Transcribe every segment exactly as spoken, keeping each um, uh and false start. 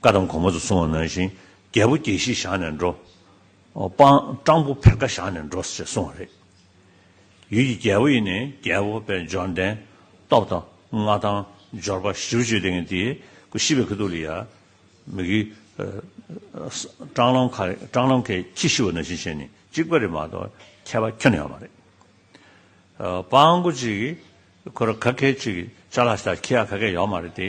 བཀའ་གདམས་གོང་མ་ཚོ་གསུངས་པ་ནང་བཞིན་རྒྱལ་པོ་རྒྱལ་བཞི་བཞག་ནས་འགྲོ། སྤང་སྤྲང་པོ་བེར་ཀ་བཞག་ནས་འགྲོ་ཟེར་གསུངས་པ་རེད། ཡུལ་གྱི་རྒྱལ་པོ་ཡིན་ནའི་རྒྱལ་པོ་དཔེ་འབྱོར་ལྡན་སྟོབས་དང་མངའ་ཐང་འབྱོར་པ་ཞེ་པོ་ཅིག་ལྡན་མཁན་དེ་ཁོ་ཤི་བའི་ཁ་ཐུག་ལ་ཡ། མི་གི་སྤྲང་ལམ་ཁ་སྤྲང་ལམ་ཁའི་ཁྱི་ཤི་བ་ནང་བཞིན་བྱས་ནས་གཅིག་པ་རེད་མ་གཏོགས་ཁྱད་པར་ཁྱོན་ནས་ཡོད་མ་རེད། སྤང་པོ་གཅིག་གིས་ཁོ་ར་ག་གེ་གཅིག་གིས་ཅ་ལག་ཞིག་ཁྱི་ཡག་ག་གེ་ཡོད་མ་རེད་དེ།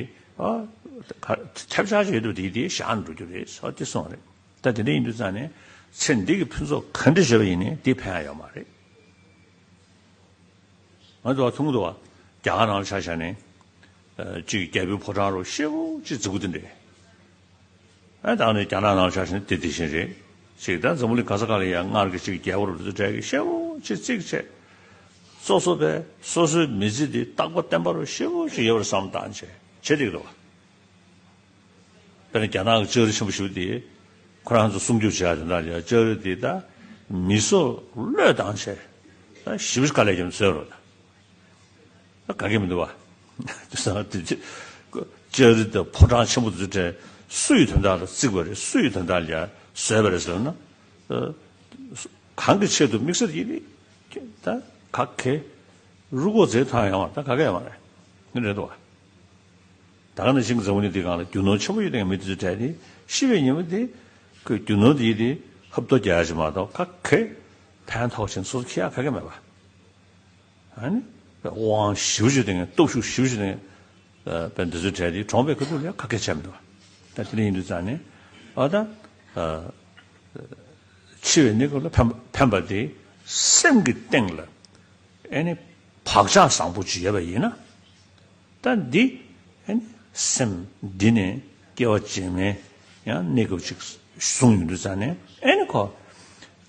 ཐེབས་ཆག་ཅིག་ཡོད་དུས་དེ་དེ་བཞག་ནས་འགྲོ་རྒྱུ་རེད་ཟེར་དེ་གསུངས་རེད། ད་དེ་འདྲ་ཡིན་དུས་ཙང་ནས་ཚེ་འདི་གི་ཕུན་ཚོགས་ག་འདྲ་བྱས་པ་ཡིན་ནའི་དེ་ཕན་ཡག་ཡོད་མ་རེད། ང་ཚོ་མཐོང་གི་འདུག་བ། རྒྱ་གར་ནང་ལ་ཆ་བཞག་ནས། གཅིག་རྒྱལ་པོའི་ཕོ་བྲང་རུ་ཤེ་བོ་གཅིག་འཛུགས་དེ་འདྲས། ཨ་ད་ནི་རྒྱ་ནག་ནང་ཆ་བཞག་ན་དེ་དེ་བཞིན་རེད། ཅིག་ད་འཛམ་བུ་གླིང་ག་ས་ག་ལ་ཡང་སྔར་གྱི་ཅིག་རྒྱལ་པོ་རུ་དེ་གྲས་ཀྱི་ཤེ་བོ་གཅིག་བརྩིགས་བྱས། སོ་སོ་པས་སོ་སོའི་མི་ཚེ་འདི་རྟག་པ་བརྟན་པ་རུ་ཤེ་བོ་གཅིག་ཡོད་པར་བསམ་བཏང་བྱས་བྱེད་དེ་འདུག་བ། དཔེར་ན་རྒྱ་ནག་གི་ལྕགས་རི་ཆེན་པོ་ཞིག་དེ་ཁོ་རང་ཚོ་སྲུང་སྐྱོབ་བྱེད་ཡག་དོན་དག་ལ་ལྕགས་རི་དེ་ད་མི་སོ་བློས་བཏང་བྱས་ད་ཞིབ་དཀའ་ལས་ཀྱང་བཟོས་རོགས་ད། ད་ག་གེ་མི་འདུག་བ། དེ་ས་དེ་ལྕགས་རི་དང་ཕོ་བྲང་ཆེན་པོ་དེ་ཚོ་གྲས་སུ་ཡི་དོན་དག་ལ་བརྩིགས་པ་རེད། སུ་ཡི་དོན་དག་ལ་ཡ་བཟོས་པ་རེད་ཟེར་ན། གང་གི་ཆེད་དུ་དམིགས་བསལ་ཡིན་ནི། ད་ག་གེ་རུ་ཀོ་ཟེར་ཐང་ཡང་བ་ད་ག་གེ་ཡང་མ་རེད། ནི་རེད་འདུག་བ། ད་ག་ནང་བཞིན་འཛམ་བུ་གླིང་འདི་སྒང་ལ་རྒྱུ་ནོར་ཆེན་པོ་ཡོད་མཁན་མི་དེ་ཚོའི་གྲས་དེ་ཤི་བའི་ཉིན་མོ་དེ་ཁོས་རྒྱུ་ནོར་དེ་ཡི་དེ་ཧབ་ཐོ་རྒྱག་ཡ་ཞིག་མ་གཏོགས་ག་གེ་ཕན་ཐོགས་ཆེན་སོ་སོ་ཁྱེར་ཡག་ག་གེ་མེད་པ། ཨ་ནི་དབང་ཞེ་པོ་ཅིག་ལྡན་མཁན་སྟོབས་ཤུགས་ཞེ་པོ་ཅིག་ལྡན་མཁན་དཔེ་འདི་ཚོའི་གྲས་དེ་གྲོངས་པའི་ཁ་ཐུག་ལ་ཡ་ག་གེ་བྱས་མི་འདུག་ད་དེ་འདྲ་ཡིན་དུས་ཙང་ནས་ཨ་ད་འཆི་བའི་གནས་སྐབས་ལ་ཕན་ཕན་པ་དེ་སེམས་ཀྱི་སྟེང་ལ་ཨ་ནི་བག་ཆགས་བཟང་པོ་ཅིག་ཡོད་པ་ཡིན་ན། ད་འདི་ཨ་ནི་སེམས་འདི་ནས་སྐྱེ་བ་རྗེས་མའི་ཡང་གནས་སྐབས་ཅིག་བཟུང་ཡོང་དུས་ཙང་ནས་ཨ་ནི་ཁོ་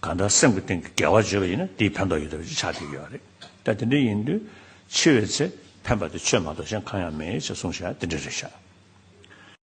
གང་ལྟར་སེམས་ཀྱི་སྟེང་གི་དགེ་བ་བརྗོད་པ་ཡིན་ན་དེའི་ཕན་ཐོགས་ཡོད་པ་ཅིག་ཆགས་བསྡད་ཀྱི་ཡོད་རེད། ད་དེ་འདྲ་ཡིན་དུས་འཆི་བའི་ཚེ་ཕན་པ་དེ་ཆོས་མ་གཏོགས་གཞན་གང་ཡང་མེད་ཅེས་གསུངས་བཞག་དེ་འདྲ་རེད་ཤག